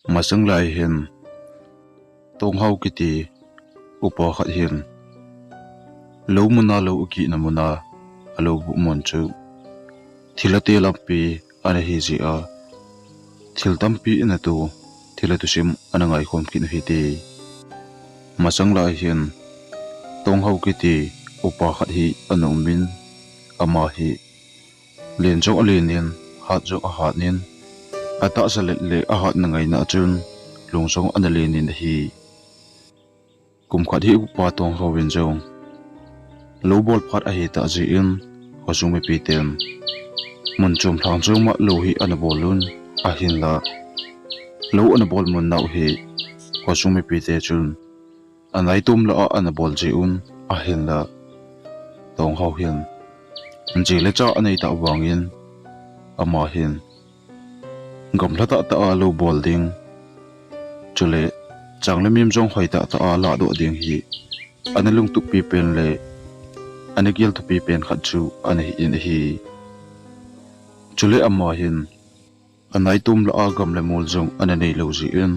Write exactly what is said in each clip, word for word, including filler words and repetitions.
Masang lai hin Tonghao kiti upa khat hin lou muna lou akihna muna alou buh mun chu thilha te lampi ana hi jeh a, thil tampi ana tu, thilha thusim ana ngaikhom kit u hite. Masang lai hin Tonghao kiti upa khat hi ana um in, ama hi len jong alen in, hat jong ahat in, atahsa let le ahatna ngaina a chun lung jong ana len in ahi. Kum khat hi upa Tonghao in jong lou bol phat ahi tah jeh in, khosung mipi ten mun chom lhang chom a lou hi ana bol un, ahinla lou ana bol mun nau hi khosung mipi te chun anai tum lah a ana bol jeh un, ahinla Tonghao hin ji le cha anei tah vangin, ama hin gamla tah tah a lou bol ding, chule chang le mim jong hoi tah tah a ladoh ding hi ana lungtup pi pen le ana gel thupi pen khat chu ana hi in ahi. Chule ama hin anai tum lah a gam le mol jong ana nei lou jeh in,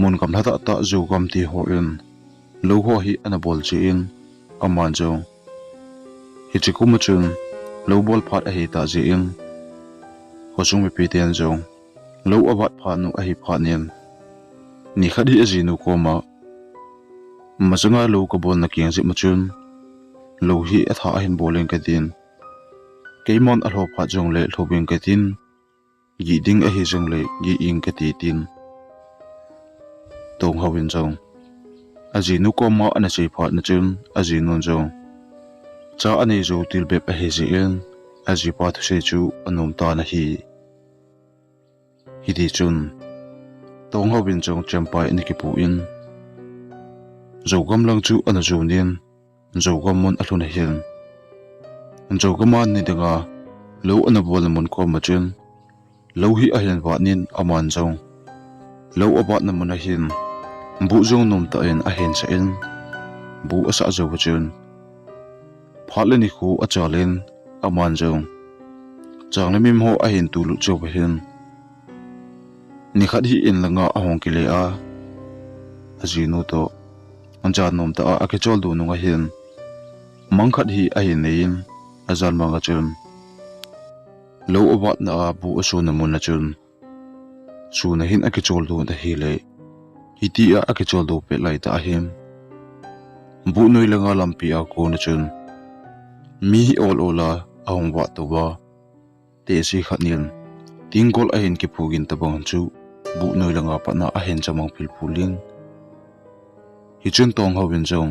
mun gamla tah tah jou gam ti ho in lou ho hi ana bol jeh in, aman jong hiche kum a chun lou bol phat ahi tah jeh in, khosung mipi ten jong lou avat phat nu ahi phat in, nikhat hi ajinu koma, masanga lou kabolna keng jep ma chun lou hi atha ahin bol in katin, keiman alho phat jongle lho in katin, gih ding ahi jongle gih in kati tin, Tonghao in jong ajinu koma ana sei phat na chun, ajinun jong cha anei jou til bep ahi jeh in, ajipa thusei chu anom tan ahi. Hiti chun Tonghao in jong Chempai ana kipu in, Zogam lang chu ana jon in, Zogam mun alhun ahin, Zogam a nidanga lou ana bolna mun koma chun lou hi ahin vat in, aman jong lou avatna mun ahin buh jong nomtah in ahin sah in, buh asah jou a chun phat le nikho achal in, aman jong chang le mim ho ahin tulut jou ahin, nikhat hi in langa ahung kile a, ajinu toh jan nomtah a akichol du nung ahin, mang khat hi ahin nei in, ajan mang a chun lou avatna a buh asonna mun a chun sun a hin akichol du ahile, hitia akichol du pet lai tah ahin, buh noi langa lampi a kon a chun mi hi ol ol a ahung vat tou va, tehse khat in tingkol ahin kiphu gin tabang chu buh noi langa pat na ahin chamang philphul in, hichun Tonghao in jong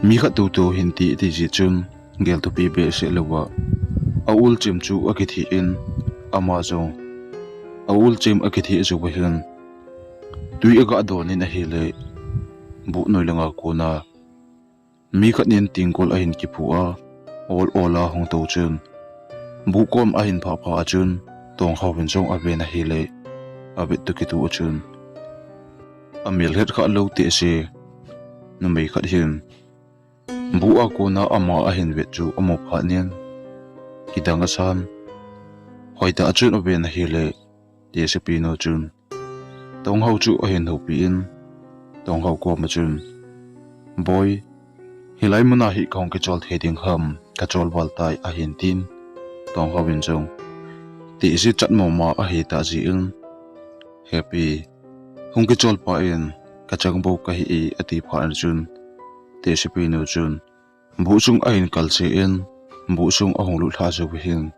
mi khat tutu hin ti ti jeh chun gel thupi behseh louva aul chem chu akithi in, ama jong aul chem akithi jou va hin tui aga don in ahile, buh noi langa kon a mi khat in tingkol ahin kiphu a, ol ol a hung tou chun buh kom ahin phah phah a chun Tonghao in jong aven ahile, avet toh kitoh a chun amel het khah lou tehse numei khat hin buh a kon a ama ahin vet chu amu phat in, kidang asan, hoitah a chun aven ahile, tehsepi nu chun Tonghao chu ahin houpi in, Tonghao koma chun, Boi, hilai muna hi kahung kichol thei ding ham, kachol val tai, ahin tin, Tonghao in jong tehse chat mama ahi tah jeh in, Hepi, hung kichol pah in, kachang bou kahi e, ati phat na chun, tehsepi nu chun buh sung ahin kalse in, buh sung ahung lut lhah jou ahin,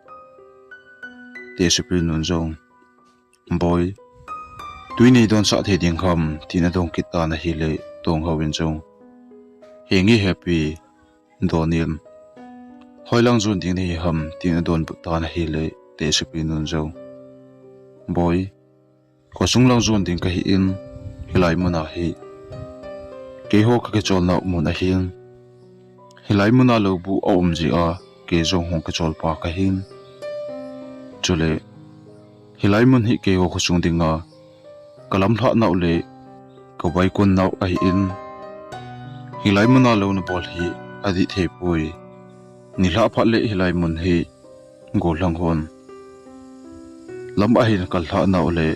tehsepi nun jong, Boi, tui nei donsah thei ding ham, tin adong kit tan ahile, Tonghao in jong, Henge Hepi, don in, hoilang jon ding nahi ham, tin adonbut tan ahile, tehsepi nun jong, Boi, khosung lang jon ding kahi in, hilai muna hi keiho kakichol nau mun ahin, hilai muna lou buh aum jeh a kei jong hung kichol pa kahin, chule hilai mun hi keiho khosung dinga kalamlhah nau le kavaikon nau ahin, hilai muna lou nabol hi adih thei poi, nilhah phat le hilai mun hi gollhang hon lam ahin kal lhah nau le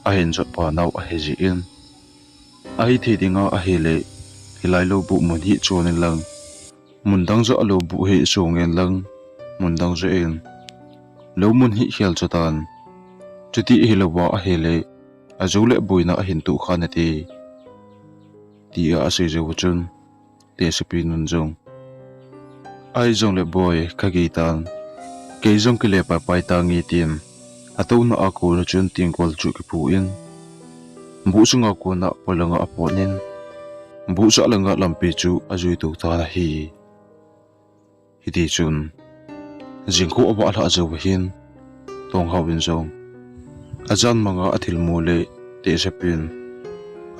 ahin jot pa nau ahi jin, ahithei dinga ahile, hilai lou buh mun hi chon in lang, mun dang joh a lou buh hi song in lang, mun dang joh in lou mun hi khel joh tan. Chuti ahilouva ahile, ajou le boina ahin toh kha nate, tia asei jou chun, Tehsepi nun jong, ahi jongle boi, kagei tan, kei jong kile paipai tange tin, atouna a kona chun tingkol chu kipu in, buh sunga kona polanga apot in, buh sah langa lampi chu ajui tou tan ahi. Hiti chun, jingkah avah lhah jou ahin, Tonghao in jong, ajan manga athilmu le Tehsepin,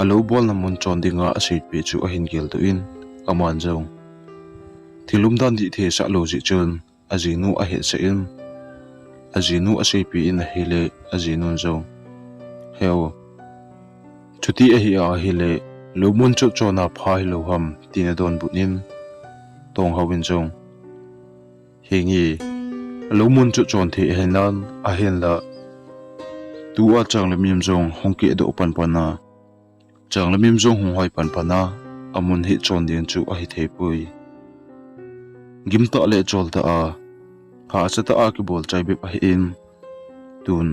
alou bolna mun chon dinga aseipeh chu ahin geldoh in, aman jong, thil umdan dih thei sah lou jeh chun, ajinu ahetsah in, ajinu aseipeh in ahile, ajinun jong, Heo, chuti ahi ahile, lou mun chu chonna pha hilou ham, tin adonbut in, Tonghao in jong, Henge, lou mun chu chon thei ahinan, ahinla, tua chang le mim jong hung kehdoh panpan a, chang le mim jong hung hoi panpan a, amun hi chon ding chu ahithei poi. Gimtah le choltah a, hahsatah a kibol chai bep ahin, tun,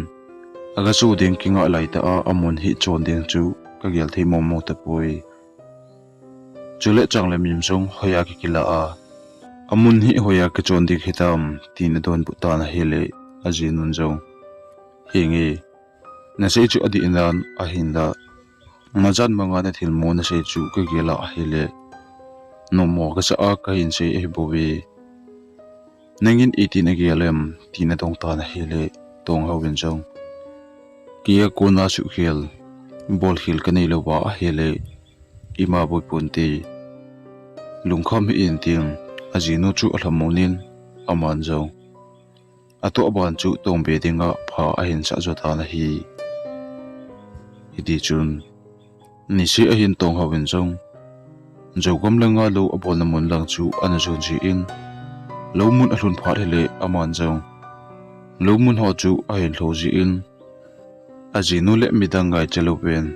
agaso ding kingah laitah a, amun hi chon ding chu kagel thei momo tapoi. Chule chang le mim jong hoiya kikila a, amun hi hoiya kichon ding hitam, tin adonbut tan ahile, ajinun jong, Henge, nasei chu adih nan, ahinla, najan manga nathilmu nasei chu kagel a ahile, nommo kasah a kahin sei ahibouve. Nangin itin agel em, tin adong tan ahile, Tonghao in jong, Keia kona suhkhel, bolkhel kanei louva ahile, ima boi ponte, lungkham hih in tin, ajinu chu alhamon in, aman jong, atoh ban chu tongbe dinga pha ahin sah jo tan ahi. Hiti chun, niseh ahin Tonghao in jong, Zogam langa lou abolna mun lang chu ana jon jin, lou mun alhun phat hile aman jong, lou mun ho chu ahin lho jin, ajinu le midang ngaicha louvin,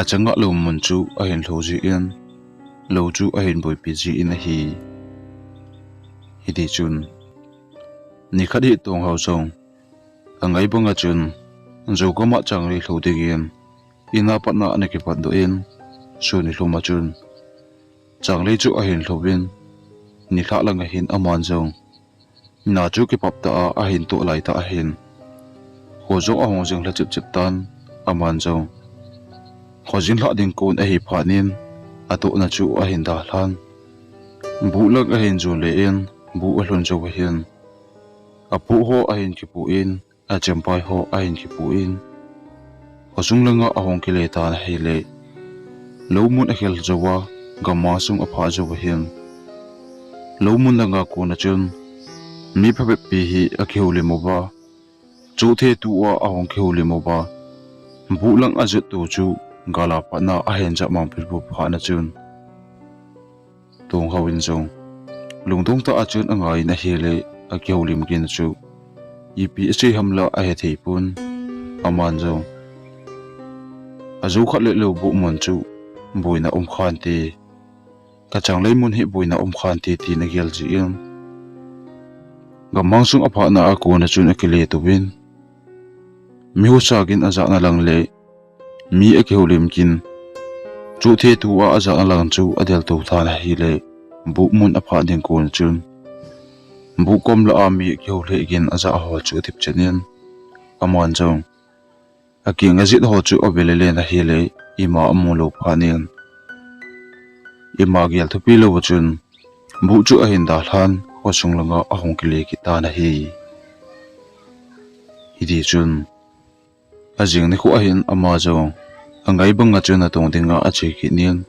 achanga lou mun chu ahin lho jin, lou chu ahin boipi jin ahi. Hiti chun, nikhat hi Tonghao jong, angai banga chun, Zogam a changlei lho dingin, ina patna ana kipatdoh in, sun nilhum a chun, changlei chu ahin lhouvin, nilhah langa hin aman jong, na chu kipaptah a ahin toh laitah ahin, kho jong ahung jing lha chipchip tan, aman jong, kho jing lhah ding kon ahi phat in, atohna chu ahin dalhan, buh lang ahin jon le in, buh alhun jou ahin, apoh ho ahin kipoh in, achempai ho ahin kipoh in, khosung langa ahung kile tan ahile, lou mun akhel jouva, gammang sung aphah jou ahin, lou mun langa kona chun, mi phabep pi hi akihoulim uva, chohthei tua ahung kihoulim uva, buh lang ajot to chu, gala patna ahin jah mang pil phat na chun, Tonghao in jong, lungdong tah a chun angai in ahile, akihoulim gin chu, ipi asei ham la ahethei pon, aman jong, ajou khat le lou buh mun chu, boina um khante, kachanglei mun hi boina um khante tin agel jin, gammang sung aphahna a kona chun akile touvin, mi husa gin ajahna lang le, mi akihoulim gin, chohthei tua ajahna lang chu adel tou tan ahile, buh mun aphah ding kon chun, buh kom lah a mi akihou lheh gin ajah ho chu atipchen in, aman jong, akeng ajet ho chu avel alen ahile, ima amu lou phat in, ima gel thupi louva chun, buh chu ahin dalhan, khosung langa ahung kile kit tan ahi. Hiti chun, ajing nikho ahin ama jong, angai banga chun atong dinga ache kit in,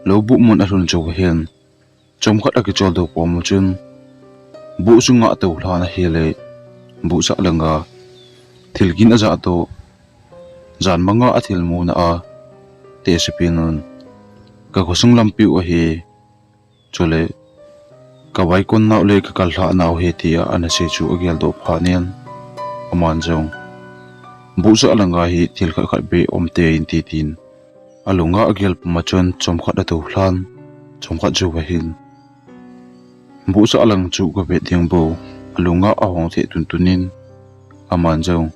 lou buh mun alhun jou ahin, chomkhat akicholdo kom u chun, buh sunga atoulhan ahile, buhsah langa, thil gin ajah toh, jan manga athilmuna a, Tehsepin un, kakhosung lampiu ahi, chule, kavaikon nau le kakal lhah nau ahi tia anasei chu ageldoh phat in, aman jong, Buhsah langa hi thil khat khat beh um tei in ti tin, alunga agel puma chun chomkhat atou lhan, chomkhat jou ahin. Buhsah lang chu kavet ding bou, alunga ahung theh tuntun in, aman jong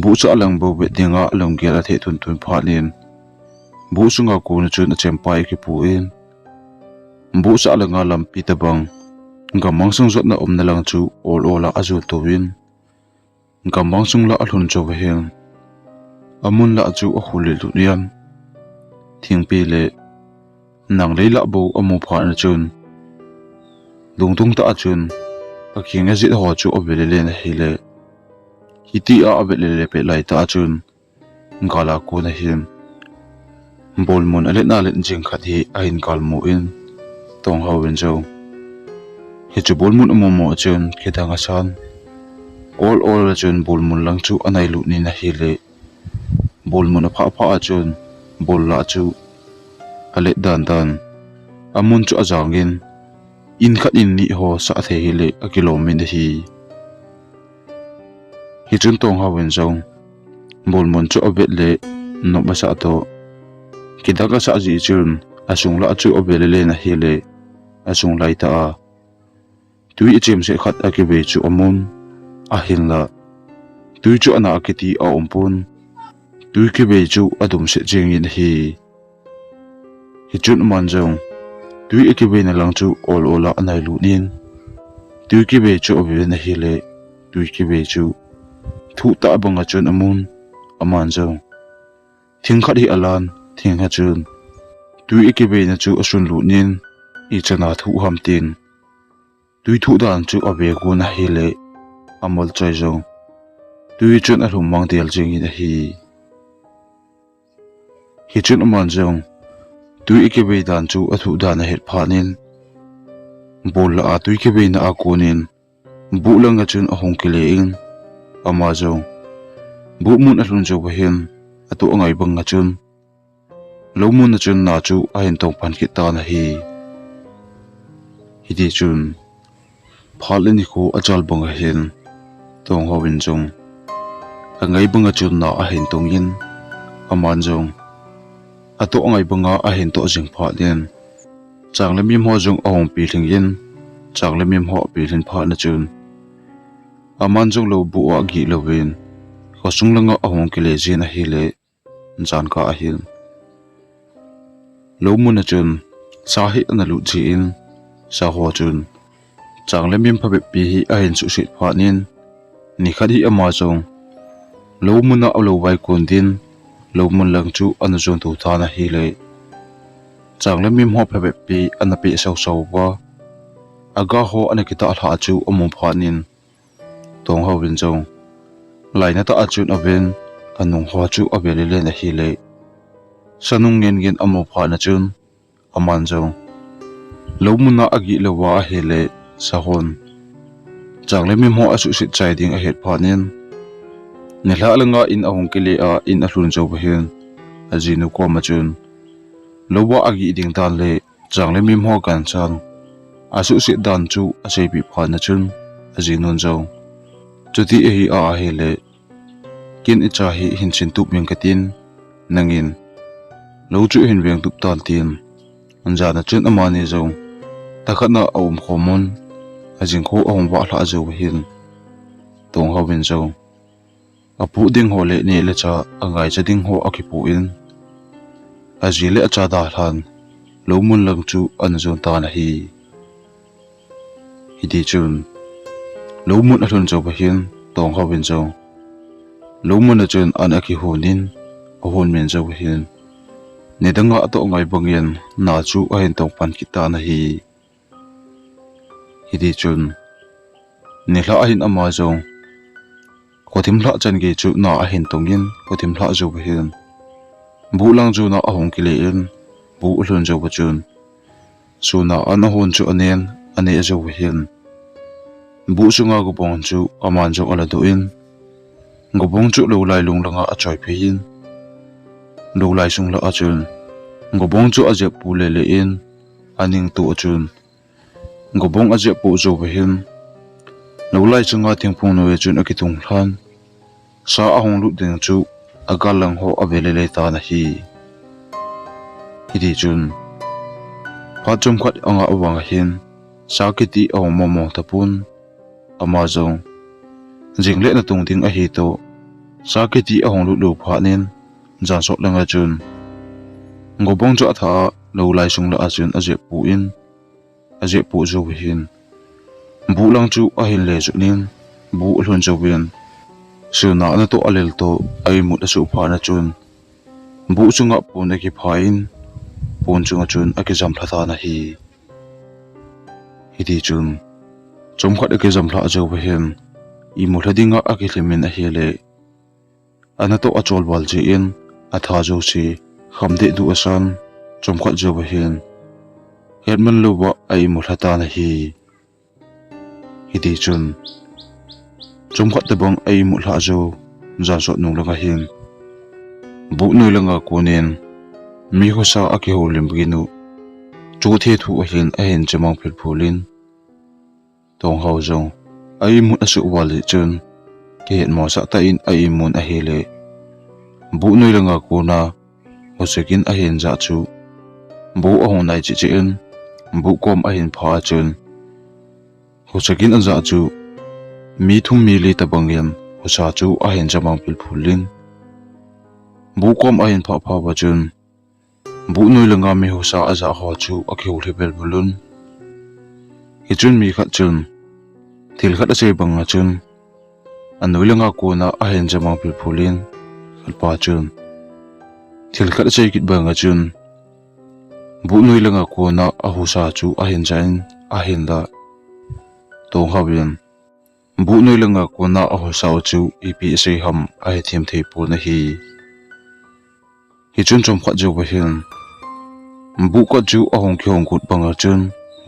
buhsah lang bou vet dinga alunggel atheh tuntun phat in, buh sunga kona chun achempa akipu in, buhsah langa lampi tabang, gamang sung jotna umna lang chu ol ol a ajon tou in, gamang sung lah alhun jou ahin. Amun lah chu ahul lheh lheh in, thingpi le nanglei lah bou amu phat na chun, lungthim tah a chun, akhing ajet ho chu avet le len ahile, hitia avet le le pet lai tah a chun, gal a kon ahin, bolmun alet na let jing khat hi ahin galmu in, Tonghao in jong hichu bolmun amu mu a chun kidang asan, ol ol a chun bolmun lang chu anailut in ahile, bolmun aphah phah a chun, bol lah chu alet dan dan, amun chu ajang in, in khat in ni ho sah thei hile akilom in ahi. Hichun Tonghao in jong bolmun chu avet le nop asah toh, kidang asah jeh chun, asung lah chu avet le len ahile, asung lai tah a tui achem seh khat akivei chu amun, ahinlah tui chu ana akiti a um pon, tui kivei chu adum seh jeng in ahi. Hichun aman jong tui akiveina lang chu ol ol a anailut in, tui kivei chu avet in ahile, tui kivei chu thuh tah banga chun amun, aman jong thing khat hi alan, thing khat chun tui akiveina chu asunlut in, ichan a thuh ham tin, tui thuh dan chu ave gon ahile, amol choi jong tui chun alhum mang del jeng in ahi. Hichun aman jong tui akivei dan chu athuh dan ahet phat in, bol lah a tui kiveina a kon in, buh lang a chun ahung kile in, ama jong buh mun alhun jou ahin, atoh angai bang a chun, lou mun a chun na chu ahin tong pan kit tan ahi. Hiti chun, phat le nikho achal bang ahin, Tonghao in jong angai bang a chun na ahin tong in, aman jong atoh angai bang a ahin toh jing phat in, chang le mim ho jong ahung pilhing in, chang le mim ho apilhin phat na chun, aman jong lou buh a agih louvin, khosung langa ahung kile jin ahile, jan kah ahin, lou mun a chun sa hi ana lut jin, sa ho chun chang le mim phabep pi hi ahin suhset phat in, nikhat hi ama jong lou mun a alou vai kon din, lou mun lang chu ana jon tou tan ahile, chang le mim ho phabep pi ana peh sau sau uva, aga ho ana kitah lhah chu amu phat in, Tonghao in jong lainat a chun aven, anung ho chu ave le len ahile, sa nung ngen ngen amu phat na chun, aman jong lou mun a agih louva ahile, sa hon chang le mim ho asuhset chai ding ahet phat in, nilhah langa in ahung kile a in alhun jou ahin, ajinu koma chun lou a agih ding dan le chang le mim ho gancha asuhset dan chu aseipeh phat na chun, ajinun jong, chuti ahi a ahile, ken icha hi hin sin tup ing katin, nangin lou chu hin veng tup tan tin, jan a chun amani jong thakhat na aum khom un, ajing kho ahung vah lhah jou ahin, Tonghao in jong apoh ding ho le neh le chah angaicha ding ho akipoh in, aji le acha dalhan lou mun lang chu ana jon tan ahi. Hiti chun lou mun alhun jou ahin, Tonghao in jong lou mun a chun an akihon in, ahon men jou ahin, nidang a atoh ngai bangin na chu ahin tong pan kit tan ahi. Hiti chun nilhah ahin ama jong khothim lhah chan gei chu na ahin tong in, khothim lhah jou ahin, buh lang jon a ahung kile in, buh alhun jou a chun, sun a an ahon chu anen, aneh jou ahin, buh sunga gobong chu aman jong aladoh in, gobong chu lou lai lung langa achoiphei in, lou lai sung lah a chun gobong chu ajep pu le le in, aning toh a chun gobong ajep poh jou ahin, lou lai sunga thingphung noi a chun akitung lhan, sa ahung lut ding chu agal lang ho ave lele tan ahi. Hiti chun phat chomkhat anga uvang ahin sa kiti ahung mong mong tapon, ama jong jing le natung ding ahi toh sa kiti ahung lut lou phat in, jan sot langa chun gobang chu atha a lou lai sung lah a chun ajep pu in, ajep pu jou ahin, buh lang chu ahin le jun in, buh alhun jouvin, silna ana toh alel toh a imut asuh phat na chun, buh chunga pon akipha in, pon chunga chun akijam lha tan ahi. Hiti chun chomkhat akijam lha jou ahin, imut lha dinga akilhim in ahile, ana toh achol val jeh in, atha jouse kham deh duh asan, chomkhat jou ahin, hetman louva a imut lha tan ahi. Hiti chun chomkhat tabang a imut lha jou, jan sot nung langa hin buh noi langa konin mi khosa akihoulim gin u, chothe thu ahin ahin chamang philphul in, Tonghao jong a imut asuh val jeh chun kihet mosah tah in a imun ahile, buh noi langa kona khosa gin ahin jah chu buh ahung nai cheh cheh in, buh kom ahin pha a chun khosa gin ajah chu mi thum mi li tabang in khosa chu ahin chamang philphul in, buh kom ahin phah pha uva chun buh noi langa mi khosa ajah ho chu akihoulim belbul un. Hichun mi khat chun thil khat asei banga chun anoi langa kona ahin chamang philphul in, khatpa chun thil khat asei kit banga chun buh noi langa kona akhosa chu ahin jah in, ahinla Tonghao in buh noi langa kona akhosa u chu ipi asei ham ahethem thei pon ahi. Hichun chomkhat jouva hin buh kot chu ahung kihong got banga chun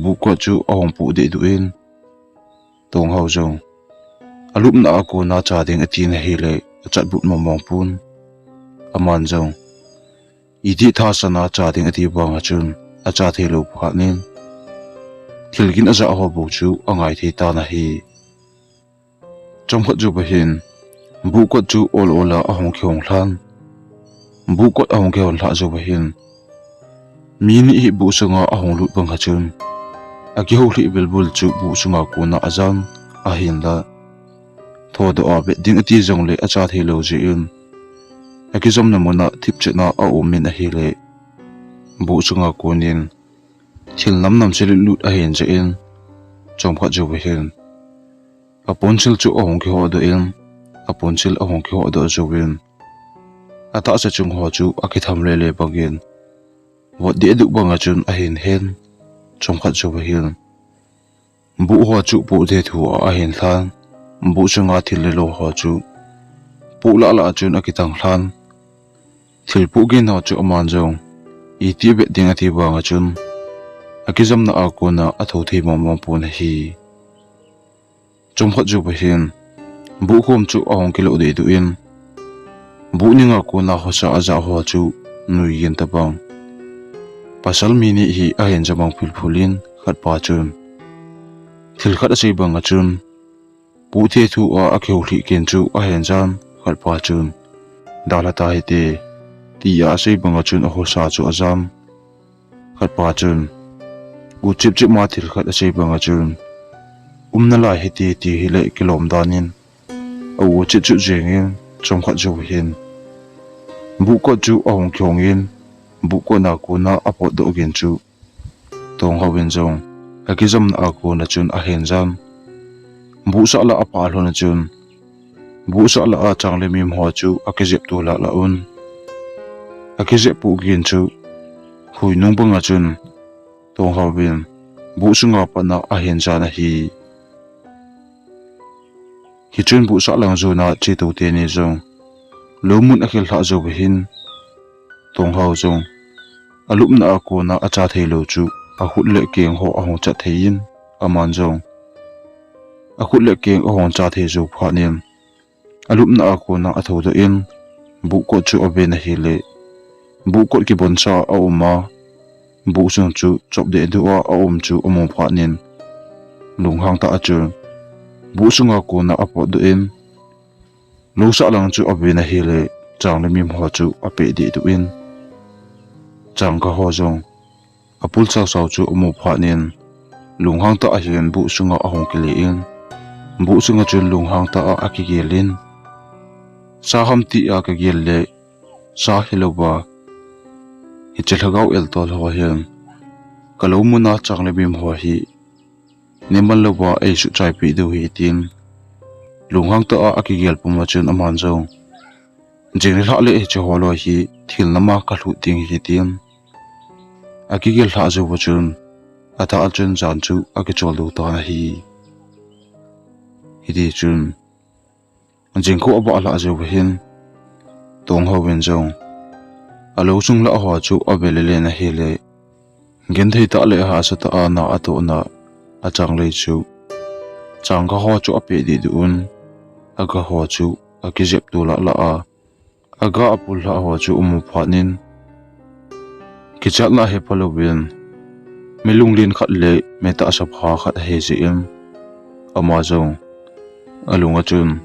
buh kot chu ahung poh deh duh in, Tonghao jong alupna a kona cha ding atin ahile achat but mong mong pon. Aman jong itih thasan a cha ding ati banga chun acha thei lou phat in, thil gin ajah ho bou chu angai thei tan ahi. Chomkhat jouva hin buh kot chu ol ol a ahung kihong lhan. Buh kot ahung kihong lhah jouva hin mi ni hi buh sunga ahung lut banga chun akihoulim belbul chu buh sunga kona ajan, ahinla thodoh a vet ding ati jongle acha thei lou jeh in, akijamna muna thipchet na aum in ahile, buh sunga konin thil nam nam se lut lut ahin jah in, chomkhat jouva hin aponsil chu ahung kihodoh in, aponsil ahung kihodoh jouvin, atahsa chung ho chu akitham lele bangin vot deh duh banga chun ahin hen. Chomkhat jouva hin buh ho chu poh deh thu a ahin lhan, buh sunga thil le lo ho chu poh lah lah a chun akitang lhan. Thil poh gin ho chu aman jong itih vet ding ati banga chun akijamna a kona atho thei mong mong pon ahi. Chomkhat jouva hin buh khom chu ahung kiloh deh duh in, buh ninga kona khosa ajah ho chu nui gin tabang pasal mi ni hi ahin jamang philphul in, khatpa chun thil khat asei banga chun poh deh thu a akihoulim gin chu ahin jan, khatpa chun dalha tahite tia asei banga chun akhosa chu ajan. Khatpa chun u chip chip ma thil khat asei banga chun um nalai hite ti hile kilom dan in a u chip chip jengin, chomkhat jouva hin buh kot chu ahung kihong in, buh kotna kona apotdoh gin chu Tonghao in jong akijamna a kona chun ahin jan. Buhsah lah a apha lhon a chun buhsah lah a chang le mim ho chu akijep to lah lah un. Akijep poh gin chu hui nung banga chun Tonghao in buh sunga pat na ahin jan ahi. Hichun buhsah lang jona che tou teni jong lou mun akhel lhah jouva hin Tonghao jong alupna a kona acha thei lou chu akhut le keng ho ahung chat thei in, aman jong akhut le keng ahung cha thei jou phat in alupna a kona athodoh in, buh kot chu aven ahile, buh kot kibonsa a aum a, buh sung chu chop deh duh a aum chu amu phat in lunghang tah a chun buh sunga kona apotdoh in, Lousah lang chu aven ahile, chang le mim ho chu apeh dehduh in, changkha ho jong apul sausau chu amu phat in, lunghang tah a hin buh sunga ahung kile in, buh sunga chun lunghang tah a akigel in, sa ham tia kagel le, sa hilouva, hiche lhagao eltol ho hin, kalou muna chang le mim ho hi, neiman louva eisuhchaipeh diu ahi tin, lunghang tah a akigel puma chun aman jong, jing nilhah le hiche ho loi hi thil nama kalhuh ding ahi tin, akigel lhah jouva chun, atah a chun jan chu akicholdo tan ahi. Hiti chun, jingkah abah lhah jouva hin, Tonghao in jong, alou sung lah ho chu ave lelen ahile, genthei tah le hahsa tah a na atohna, achang lei chu, changkha ho chu apeh dehduh un, aga ho chu akijep to lahlah a, aga apul lhah ho chu amu phat in, kichatna hepha louvin, mi lunglen khat le mi tahsa pha khat ahi jeh in, ama jong, alunga chun,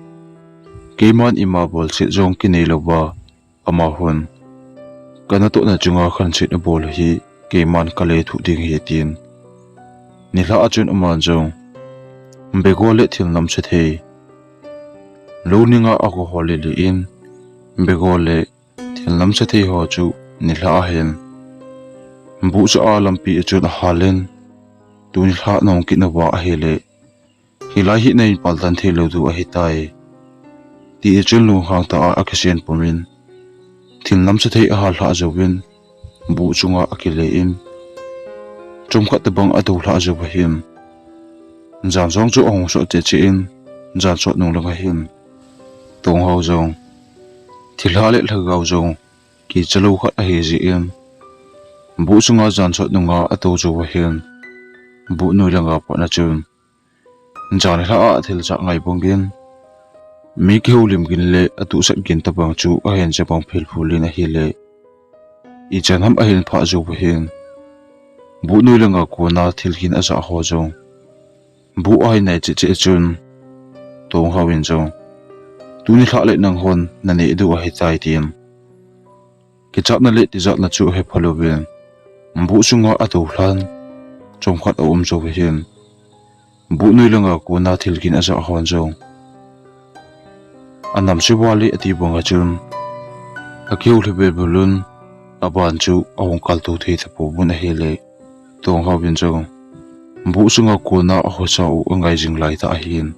keiman ima bolset jong kinei louva, amahon, kanatohna chunga khanset abol hi, keiman kalethuh ding ahi tin, nilhah a chun aman jong, bego le thil namse thei, lou ninga ago ho lele in, bego le thil namse thei ho chu nilhah a hin, buh cha a lampi a chun ahal in, tuni nilhah nahung kit nauva ahile, hilai hi nahin paltan theilou diu ahitai, tia chun lunghang tah a akisen pumin, thil namse thei ahal lhah jouvin, buh chunga akile in, chomkhat tobang atou lhah jouva hin, jan jong chu ahung sot cheh cheh in, jan sot nung langa hin, Tonghao jong, thilha le lhagao jong kichalou khat ahi jeh in, buh sunga jan sot nunga atou jouva hin, buh noi langa pat a chun, jan nilhah a thil jah ngai bangin, mi kihoulim gin le atuhsat gin tobang chu ahin jabang philphul in ahile, ichan ham ahin phah jouva hin, buh noi langa kona thil gin ajah ho jong, buh ahin nai cheh cheh a chun, Tonghao in jong, tuni nilhah le nanghon naneh diu ahitai tin, kichatna le tijatna chu ahepha louvin, buh sunga atou lhan, chomkhat aum jouva hin, buh noi langa kona thil gin ajah hon jong, anamse vale ati banga chun, akihou lhibel bulun, aban chu ahung kaltou thei tapouvun ahile, Tonghao in jong, buh sunga kona akhosa u angai jing laitah ahin,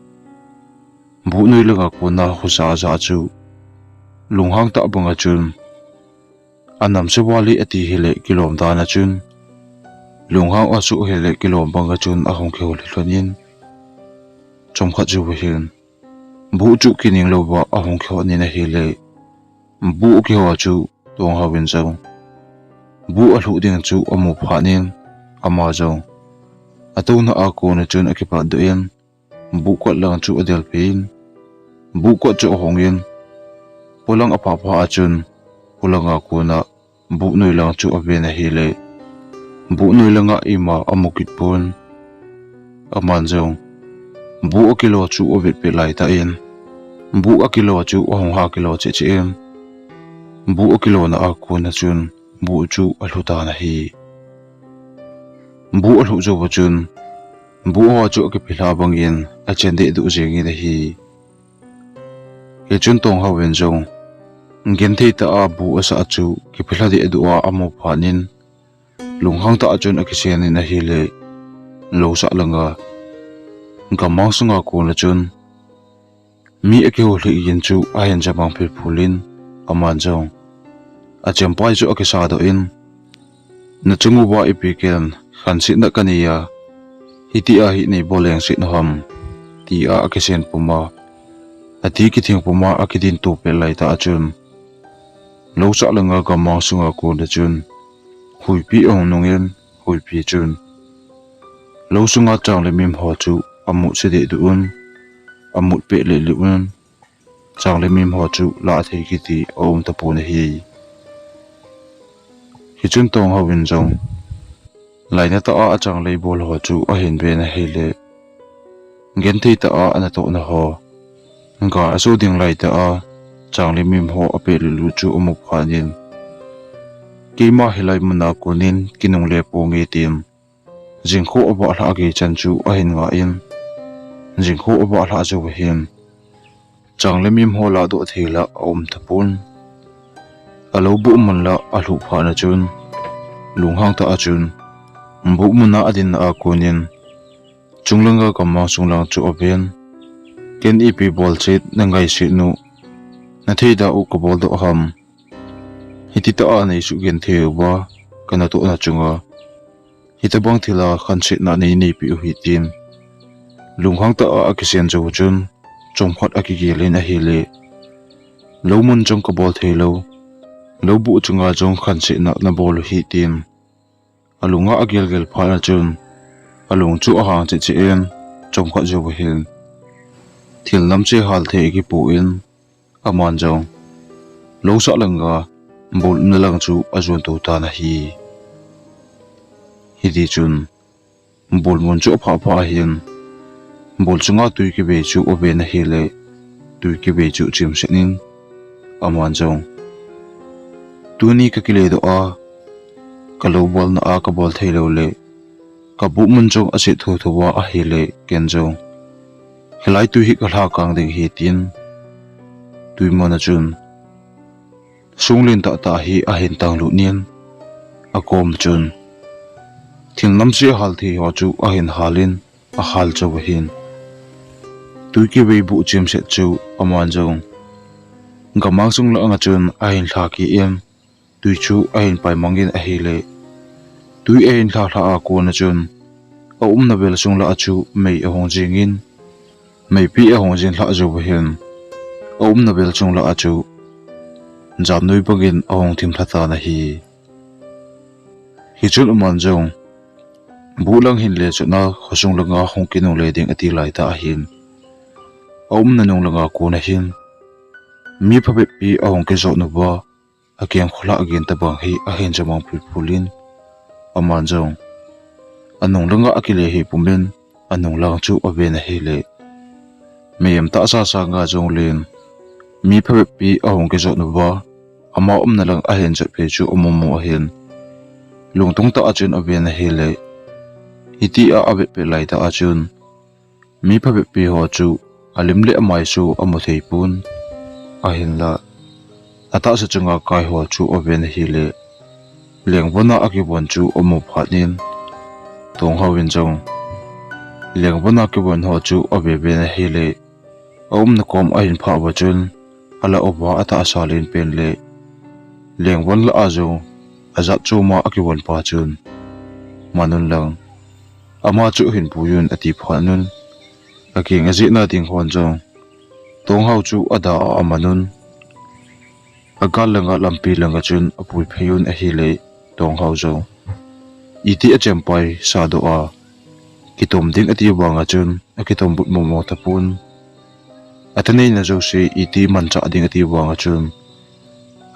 buh noi langa kona khosa ajah chu, lunghang tah banga chun, anamse vale ati hile kilom dan a chun, lunghang asuh hile kilom banga chun ahung kihou lhon in, chomkhat jouva hin, buh chu kining louva ahung kihot in ahile, buh akiho chu Tonghao in jong, buh alhuh ding chu amu phat in, ama jong, atouna a kona chun akipatdoh in, buh kot lang chu adelpeh in, buh kot chu ahong in, polang aphah phat a chun, polanga kona buh noi lang chu aven ahile, buh noi langa ima amu kit pon, aman jong, buh akilo chu avet pet laitah in, buh akilo chu ahung ha kilo cheh cheh in, buh akilona a kona chun, buh chu alhu tan ahi. Buh alhuh jouva chun, buh ho chu akiphelha bangin achen dehduh jengin ahi. Hichun Tonghao in jong, genthei tah a buh asah chu kiphelha dehduh a amu phat in, lunghang tah a chun akisen in ahile, lousah langa, gammang sunga kona chun, mi akihou lhih gin chu ahin jabang philphul in, aman jong, achempai chu akisadoh in, nachunguva ipi ken khansetna kanei a, hitia hi neibol lengset u ham, tia akisen puma, ati kithing puma akidinto pet laitah a chun, lousah langa gammang sunga kona chun, huipi ahung nungin, huipi chun, lou sunga chang le mim ho chu amutse dehduh un, amut pet lele un, chang le mim ho chu lahthei kiti aum tapon ahi. Hichun Tonghao in jong, lainatah a achang lei bol ho chu ahin ven ahile, genthei tah a anatohna ho, Ga aso ding laitah a, Chang le Mim ho apeh lulu chu amu phat in, keima hilai muna konin kinungle ponge tin, jingkho avah lhah gei chan chu ahin nga in, jingkho avah lhah jou ahin, Chang le Mim ho ladoh thei lah aum tapon. Alou buh mun lah alhuh phat na chun, lunghang tah a chun, buh muna adinna a konin, chunglanga gamang sunglang chu aven. Ken ipi bolset na ngaisih nu, nathei da u kabol doh ham. Hiti tah a neisuh genthei uva, kanatohna chunga hitabang thila khansetna nei neipeh u hih tin, lunghang tah a akisen jou chun, chomkhat akigel in ahile, lou mun jong kabol thei lou, lou buh chunga jong khansetna nabol u hih tin, alunga agelgel phat na chun, alung chu ahang cheh cheh in, chomkhat jou ahin, thil namse hal thei akipo in, aman jong lou sah langa bul umna lang chu ajon to tan ahi. Hiti chun, bul mun chu aphah phah ahin, bul chunga tui kivei chu aven ahile, tui kivei chu chimset in, aman jong, tuni kakile doh a, kalou bolna a kabol thei lou le, kabuh mun jong aset thotho uva ahile, ken jong hilai tui hi kalha kang ding ahi tin, tui mun a chun song lentah tah hi ahin tanglut in, akom chun thil namse hal thei ho chu ahin hal in, ahal jou ahin, tui kivei buh chimset chu aman jong gamang sung langa chun ahin lha kit in, tui chu ahin paimang in ahile, tui ahin lha lha a kona chun, aumna vel sung lah a chu mei ahung jing in, meipi ahung jing lhah jou ahin, aumna vel sung lah a chu jamnoi bangin ahung thim lha tan ahi. Hichun aman jong, buh lang hin le chun a, khosung langa hung kinungle ding ati laitah ahin, aumna nung langa kona hin, mi phabep pi ahung kijot uva, akeng kholah agen tabang hi ahin jamang phulphul in, aman jong, anung langa akile hi pumin, anung lang chu aven ahile, mihem tahsa sanga jong len, mi phabep pi ahung kijot uva, ama umna lang ahin jot phei chu amu mu ahin, lungtong tah a chun aven ahile, hiti a avet pet laitah a chun, mi phabep pi ho chu alim le amai chu amu thei pon, ahinla, atahsa chunga kai ho chu aven ahile, lengvon a akivon chu amu phat in, Tonghao in jong lengvon a kivon ho chu ave ven ahile, aumna kom ahin phah uva chun, alah uva atahsa lenpen le lengvon lah a jong ajat chom a akivon pa chun, man un lang, ama chu hin pui un ati phat un, akeng ajehna ding hon jong Tonghao chu ada a aman un, agal langa lampi langa chun apui phei un ahile, Tonghao jong iti achem paisa doh a, kitom ding ati vanga chun akitom but momo tapon, athaneina jouse iti manchah ding ati vanga chun,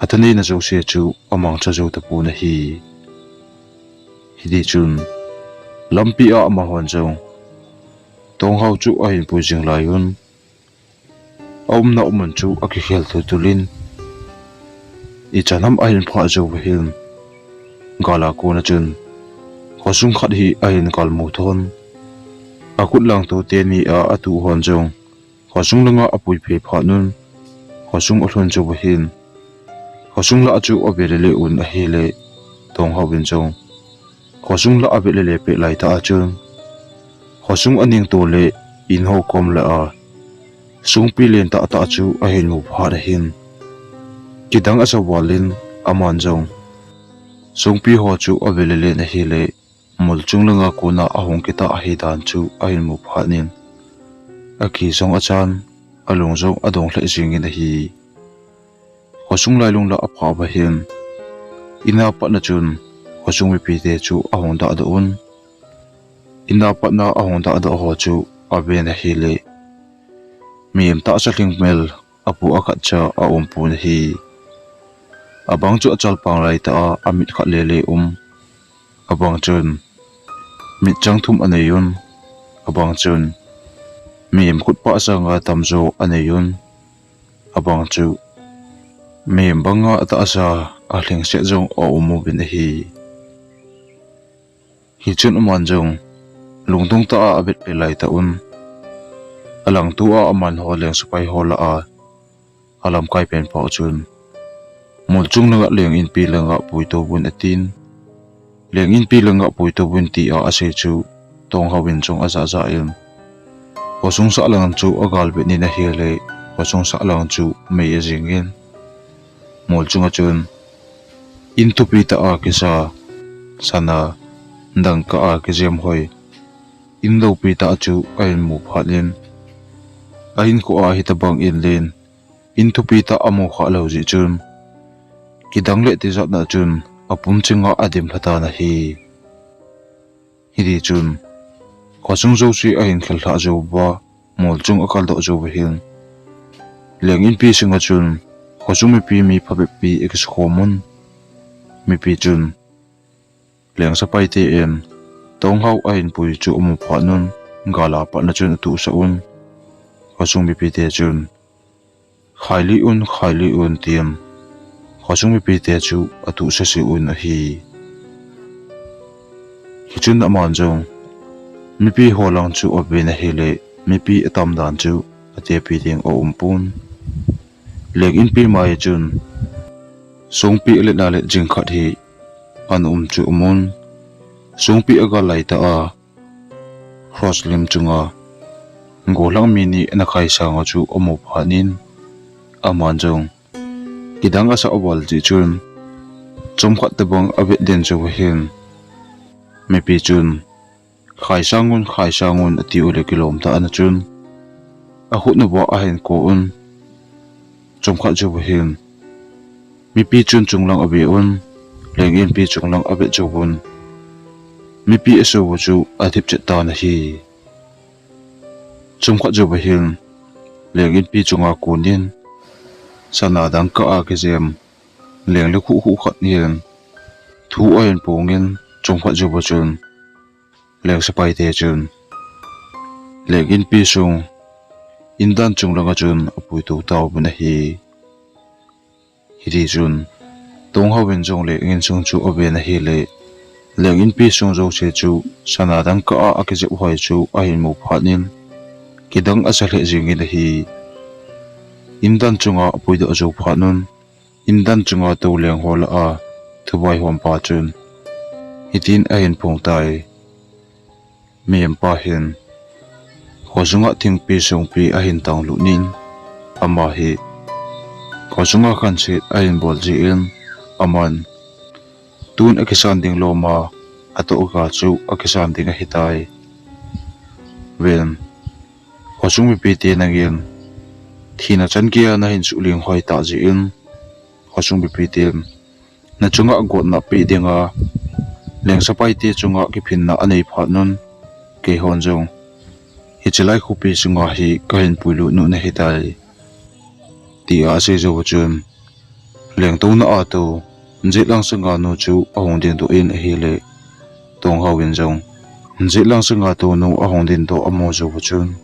athaneina jouse chu amangcha jou tapon ahi. Hiti chun, lampi a amahon jong Tonghao chu ahin pui jing lai un, aumna mun chu akikhel tultul in, ichan ham ahin phah jou ahin, gal a kona chun khosung khat hi ahin kalmu thon, akhut langto teni a atuh hon jong khosung langa apui phei phat un, khosung alhun jou ahin, khosung lah a chu ave lele un ahile, Tonghao in jong khosung lah ave lele pet laitah a chun, khosung aning to le in ho kom lah a songpi lentah tah chu ahin mu phat ahin, kidang asa val in, aman jong songpi ho chu ave lele in ahile, mol chung langa kona ahung kitah ahi dan chu ahin mu phat in, akijong achan, alung jong adong lheh jing in ahi. Khosung lailung lah aphah uva hin, in a pat na chun khosung mipite chu ahung dahdoh un, in a pat na ahung dahdoh ho chu aven ahile, mihem tahsa lhingmel apu akhat cha aum pon ahi. Abang chu achalpang laitah a amit khat lele um, abang chun mit chang thum anei un, abang chun mihem khutpah sanga tamjo anei un. Abang chu mihem banga atahsa alhingset jong aum uvin ahi. Hichun aman jong lungdong tah a avetpeh laitah un, alangtoa aman ho lengsepai ho lah a alamkai pen pau chun, Molchung langa leng inpi langa puitou vun atin. Leng inpi langa puitou vun tia asei chu Tonghao in jong ajahjah in, khosung sahlang chu agalvet in ahile, khosung sahlang chu mei ajing in, Molchunga chun in thupi tah a kisa, sana, dangka a kijem hoi in loupi tah chu ahin mu phat in, ahinkhoa hitobang in len in thupi tah amu khah lou jeh chun, kidang le tijatna chun apum chinga adim lhatan ahi. Hitichun khosung jouse ahin khel lhah jou uva, Molchung akaldoh jou uva hin, leng inpi sunga chun khosung mipi mi phabep pi akisukhom un. Mipi chun lengsepai ten Tonghao ahin pui chu amu phat un, gala patna chun atuhsah un. Khosung mipite chun, khailih un, khailih un, tin khosung mipite chu atuhsah seh un ahi. Hichun aman jong mipi ho lang chu aven ahile, mipi atam dan chu atepi ding aum pon. Leng inpi mai chun songpi alet na le jingkhat hi ana um chu amun. Songpi agal laitah a cross lim chunga gollhang mi ni ana khaisang u chu amu phat in, aman jong kidang asah val jeh chun, chomkhat tobang avet den jou uva hin, mipi chun, khaisang un, khaisang un, atiu le kilom tah ana chun, akhut uva ahin ko un. Chomkhat jou uva hin, mipi chun chunglang ave un, leng inpi chunglang avet jou un, mipi aso u chu athip chet tan ahi. Chomkhat jou uva hin, leng inpi chunga kon in, sana dangka a kijem leng le khuh khuh khat hin thu ahin pong in, chomkhat jou uva chun lengsepai te chun leng inpi sung, indan chunglang a chun apuitou tauvin ahi. Hitichun Tonghao in jong leng insung chu aven ahile, leng inpi sung jouse chu sana dangka a akijep hoi chu ahin mu phat in, kidang asa lheh jeng in ahi. Indan chunga apuidoh jou phat un, indan chunga touleng ho lah a thuvaihompa chun hitin ahin phong tai. Mihempa hin khosunga thingpi songpi ahin tanglut in, ama hi khosunga khanset ahin bol jeh in, aman tun akisan ding lom a, atohga chu akisan ding ahitai. Ven, khosung mipite nangin thina chan geiya nahin suhling hoi tah jeh in, khosung mipiten nachunga gotna peh dinga lengsepaite chunga kiphinna anei phat un, keihon jong hiche lai khopi sunga hi kahin puilut u nahitai, tia asei jou chun, lengtouna a tou Jetlang sanga nu chu ahung dingdoh in ahile, Tonghao in jong Jetlang sanga tou nu ahung dingdoh amu jou chun,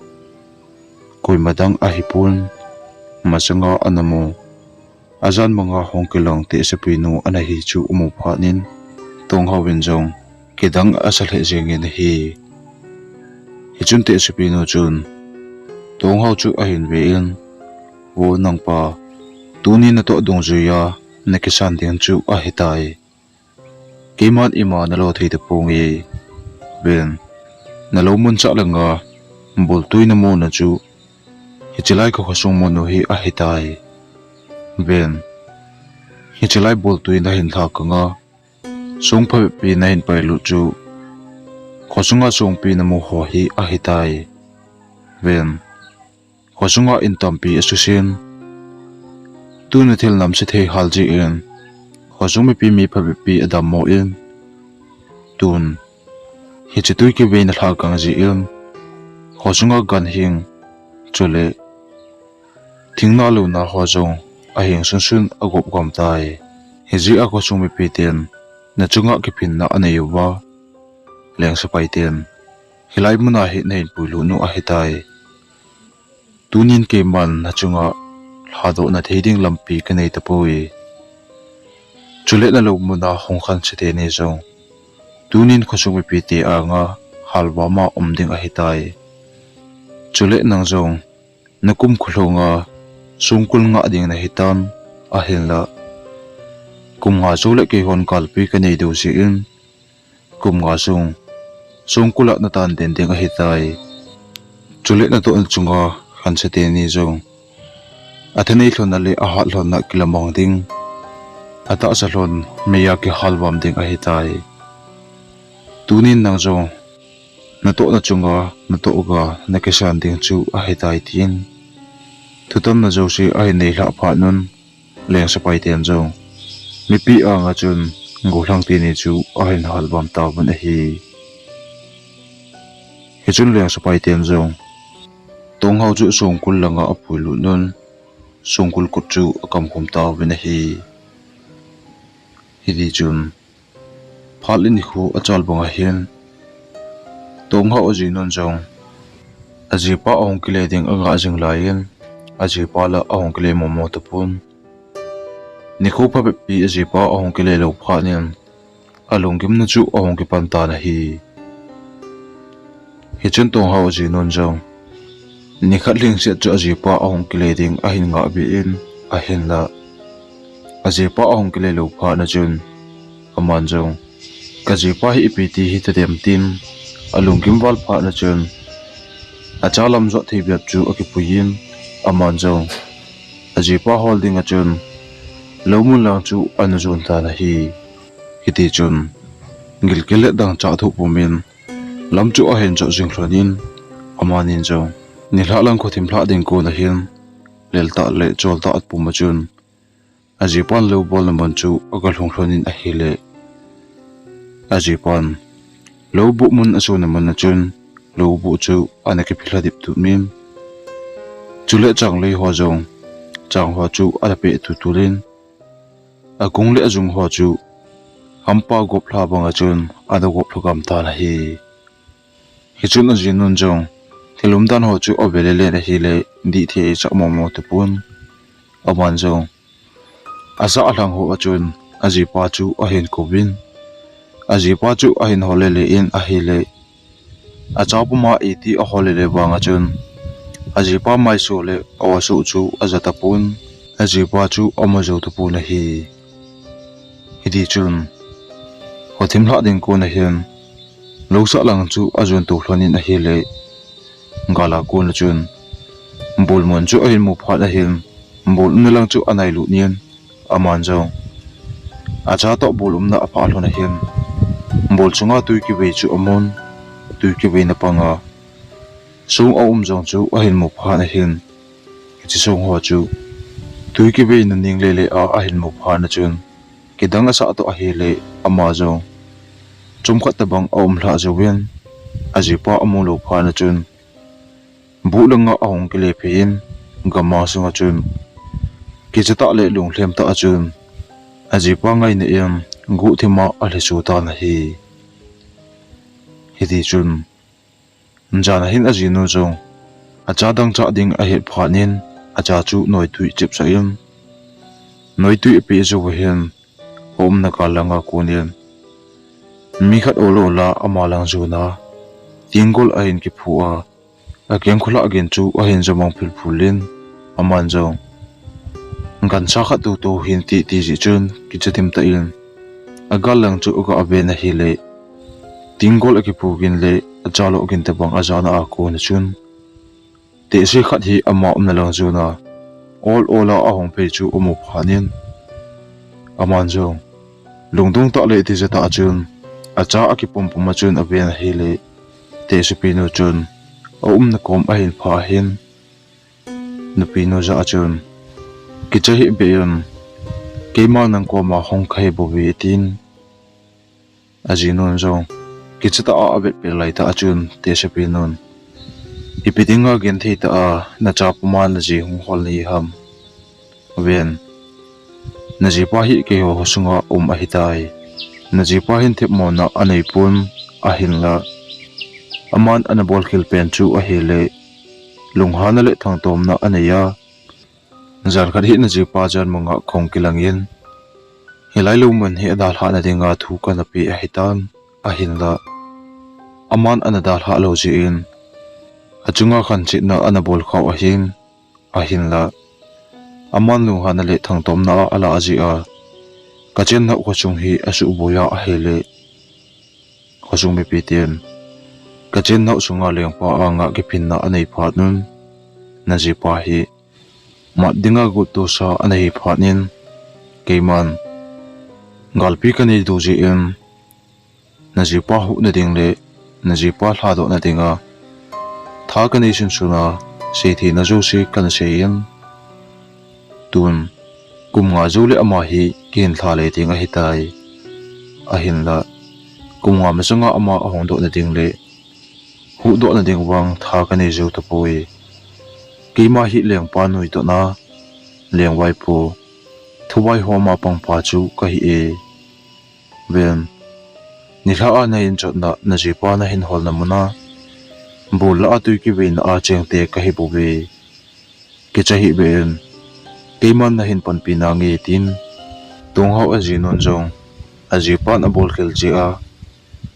koima dang ahipon, masanga ana mu, ajan manga hung kilang tehsepi nu ana hi chu amu phat in, Tonghao in jong kidang asa lheh jeng in ahi. Hichun tehsepi nu chun Tonghao chu ahin ve in, Vo nangpa, tuni natoh dungjuia nakisan ding chu ahitai. Keiman ima nalo thei taponge. Ven, nalou mun chah langa boltui namu na chu hiche lai ka khosung mun u hi ahitai. Ven, hiche lai boltui nahin lhakang a, song phabep pi nahin pailut chu khosunga songpi namu ho hi ahitai. Ven, khosunga in tampi asusen, tun a thil namse thei hal jeh in khosung mipi mi phabep pi adammo in, tun hiche tui kivei na lhakang jeh in khosunga ganhing chule thing nalouna ho jong ahing sunsun agop gam tai. Hijeh a khosung mipiten nachunga kiphinna anei uva, lengsepaiten hilai muna hi nahin puilut u ahitai. Tunin keiman nachunga lhadoh nathei ding lampi kanei tapoi. Chule nalou muna hung khanse teni jong tunin khosung mipite anga halvama um ding ahitai. Chule nang jong nakum kholhunga songkul ngah ding nahitan, ahinla kum nga joule keihon kalpi kanei diu jeh in kum nga sung songkul a natan den ding ahitai. Chule natohna chunga khanse teni jong athanei lhonna le ahat lhonna kilamang ding, atahsa lhon meiya kihalvam ding ahitai. Tunin nang jong natohna chunga natoh ga nakisan ding chu ahitai, tin thutanna jouse ahin neilhah phat un, lengsepai ten jong mipi anga chun gollhang teni chu ahin halvam tauvin ahi. Hichun lengsepai ten jong Tonghao chu songkul langa apuilut un, songkul kut chu akamkhum tauvin ahi. Hitichun phat le nikho achal banga hin Tonghao ajinun jong ajipa ahung kile ding angah jing laiyin, ajipa la ahung kile momo tapon. Nikho phabeppi ajipa ahung kile lou phat in alunggimna chu ahung kipan tan ahi. Hichun Tonghao ajinun jong nikhat lhingset chu ajipa ahung kile ding ahin ngah be in, ahinla ajipa ahung kile lou phat na chun aman jong, kajipa hi ipi ti hitadem, tin alunggim val phat na chun acha lam jot thei bep chu akipuiyin, aman jong ajipa hol dinga chun lou mun lang chu ana jon tan ahi. Hitichun gilkel le dangchah thoh pumin lam chu ahin jot jing lhonin, amanin jong nilhah lang khothim lhah ding kon ahin leltah le choltah puma chun ajipan lou bolna mun chu aga lhung lhonin ahile, ajipan lou buh mun asona mun a chun lou buh chu ana kiphelha dip tumin, chule changlei ho jong chang ho chu ana peh tutulin, akung le ajung ho chu hampa goplha banga chun ana goplha gam tan ahi. Hichun ajinun jong thil umdan ho chu ave lelen ahile, dihthei aisah momo tapon. Aman jong asah alhang ho a chun ajipa chu ahin kouvin, ajipa chu ahin hol lele in ahile, acha puma iti ahol lele vanga chun ajipa maiso le aoso chu aja tapon, ajipa chu amu jou tapon ahi. Hitichun khothim lhah ding kon ahin lousah lang chu ajon to lhonin ahile, gala kon a chun bol mun chu ahin mu phat ahin, bol umna lang chu anailut in, aman jong acha toh bol umna aphah lhon ahin, bol chunga twi kivei chu amun, twi kiveina panga song aum jong chu ahin mu phat ahin, hiche song ho chu twi kiveina ning lele a ahin mu phat na chun kidang asah toh ahile, ama jong chomkhat tobang aum lhah jouvin, ajipa amu lou phat na chun buh langa ahung kile phei in, gamang sunga chun kichatah le lunglhem tah a chun ajipa ngaina in guhthima alhiso tan ahi. Hitichun jan ahin ajinu jong acha dangchah ding ahet phat in, acha chu noitwi chepsah in, noitwi apeh jou ahin, aumna kal langa konin mi khat ol ol a ama lang jona tinggol ahin kiphu a, akeng kholah gin chu ahin jamang philphul in, aman jong gancha khat toto hin ti ti jeh chun kicha thim tah in agal lang chu aga ven ahile, tinggol akiphu gin le acha loh gin tobang ajana a kon a chun tehse khat hi ama umna lang jona ol ol a ahung phei chu amu phat in, aman jong lungdong tah le tija tah a chun acha akipum pum a chun aven ahile, tehsepinu chun aumna kom ahin phah in, nupinu jah a chun, kicha hih beh in, keima nang koma hung kahi bouve, atin. Ajinun jong kicha tah a avet peh lai tah a chun, tehsepinun, ipi dinga genthei tah a nacha puma naji hung hol nahi ham? Ven, najipa hi keiho sunga um ahitai. Najipa hin themmona aneipon, ahinla aman ana bolkhel pen chu ahile, lunghanna le thangtomna anei a. Jan khat hi najipa jan manga kahung kilang in, hilai lou mun hi adalhah na dinga thu kana pe ahitan, ahinla aman ana dalhah lou jeh in, achunga khansetna ana bol khau ahin, ahinla aman lunghanna le thangtomna a alah jeh a, kachennau khosung hi asuhboi a ahile, khosung mipi ten kachennau sunga lengpa anga kiphinna anei phat un, najipa hi mat dinga gottosa ana hi phat in, keiman galpi kanei diu jeh in, najipa huhna ding le najipa lhadohna dinga tha kanei sunsun a, seithei na jouse kana sei in, tun kum nga jou le ama hi kihin lha le ding ahitai. Ahinla kum nga masanga ama ahungdohna ding le huhdohna ding vang tha kanei jou tapoi. Keima hi lengpa nuitohna, lengvaipo, thuvaihoma pangpa chu kahi e. Ven, nilhah a nahin chotna, najipa nahin holna muna, bul lah a twi kiveina a chengte kahi bouve. Kicha hih beh in, keiman nahin panpi nange tin, Tonghao ajinun jong ajipan abol khel jeh a,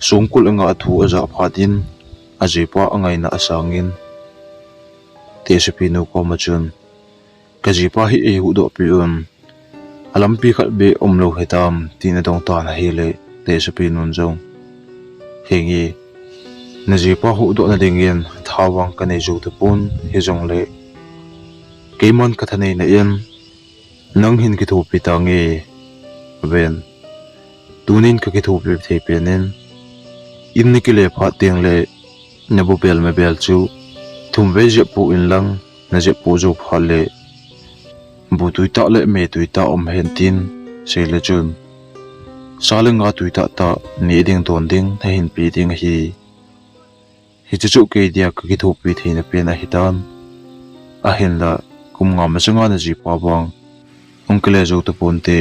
songkul anga athu ajah phat in, ajipa angaina asang in, Tehsepinu koma chun, kajipa hi eihuhdoh peh un, alampi khat beh umlou hitam, tin adong tan ahile, Tehsepinun jong, henge, najipa huhdohna dingin tha vang kanei jou tapon, hijongle keiman kathaneina in nang hin kithopi tange. Ven, tunin kakithopi thei pen in, in nakile phat tengle nabubel mabel chu thumvei jep poh inlang, najep poh jou phat le bu twi tah le me twi tah um hen tin seile chun, sa le nga twi tah tah neh ding don ding nahin pe ding ahi. Hiche chu kei dia kakithopi theina pen ahitan. Ahinla kum nga masanga najipa vang hung kile jou taponte.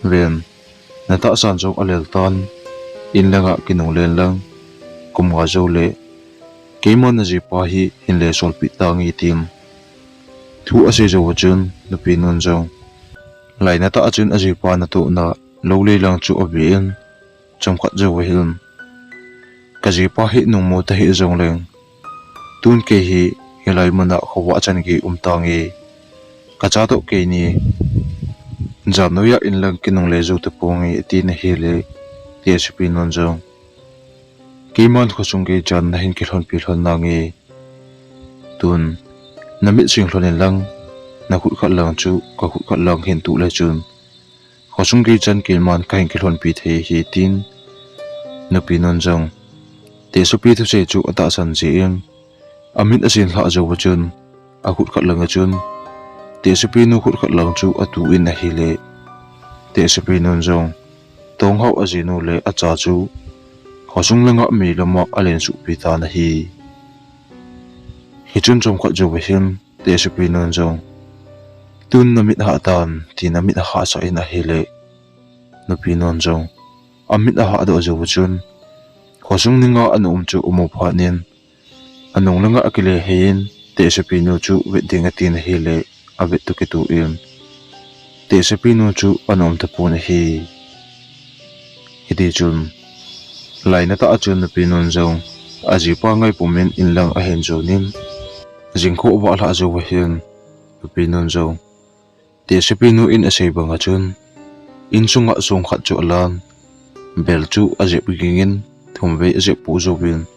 Ven, natahsan jong alel tan, in langa kinunglen lang, kum nga jou le keiman najipa hi hinle solpeh tange tin thu asei jouva chun, nupinun jong lainatah a chun ajipa natohna lou le lang chu ave in, chomkhat jouva hin, kajipa hi nungmo tahih jongleng, tun kei hi hilai muna khovah chan gei um tange, kacha toh keini jan noiya in lang kinungle jou taponge, atin ahile, Tehsepinun jong, keiman khosung gei chan nahin kilhonpi lhon nange, tun namit sing lhon inlang, nakhut khat lang chu kakhut khat lang hin tuh le chun, khosung gei chan keiman kahin kilhonpi thei ahi, tin nupinun jong Tehsepi thusei chu atahsan jeh in, amit asin lhah jouva chun, akhut khat langa chun Tehsepinu khut khat lang chu atu in ahile, Tehsepinun jong Tonghao ajinu le acha chu khosung langa meilama alensuhpi tan ahi. Hichun chomkhat jouva hin Tehsepinun jong, tun namit hah tan, tin amit ahahsah in ahile, nupinun jong amit ahahdoh jouva chun, khosung ninga ana um chu amu phat in, anung langa akile hei in, Tehsepinu chu vet ding atin ahile, avet toh kitoh in, Tehsepinu chu ana um tapon ahi. Hitichun, lainatah a chun nupinun jong ajipa ngaipum in in lang ahin jon in, jingkho avah lhah jouva hin, nupinun jong Tehsepinu in asei banga chun, insunga song khat chu alan, bel chu ajep gingin, thumvei ajep poh jouvin,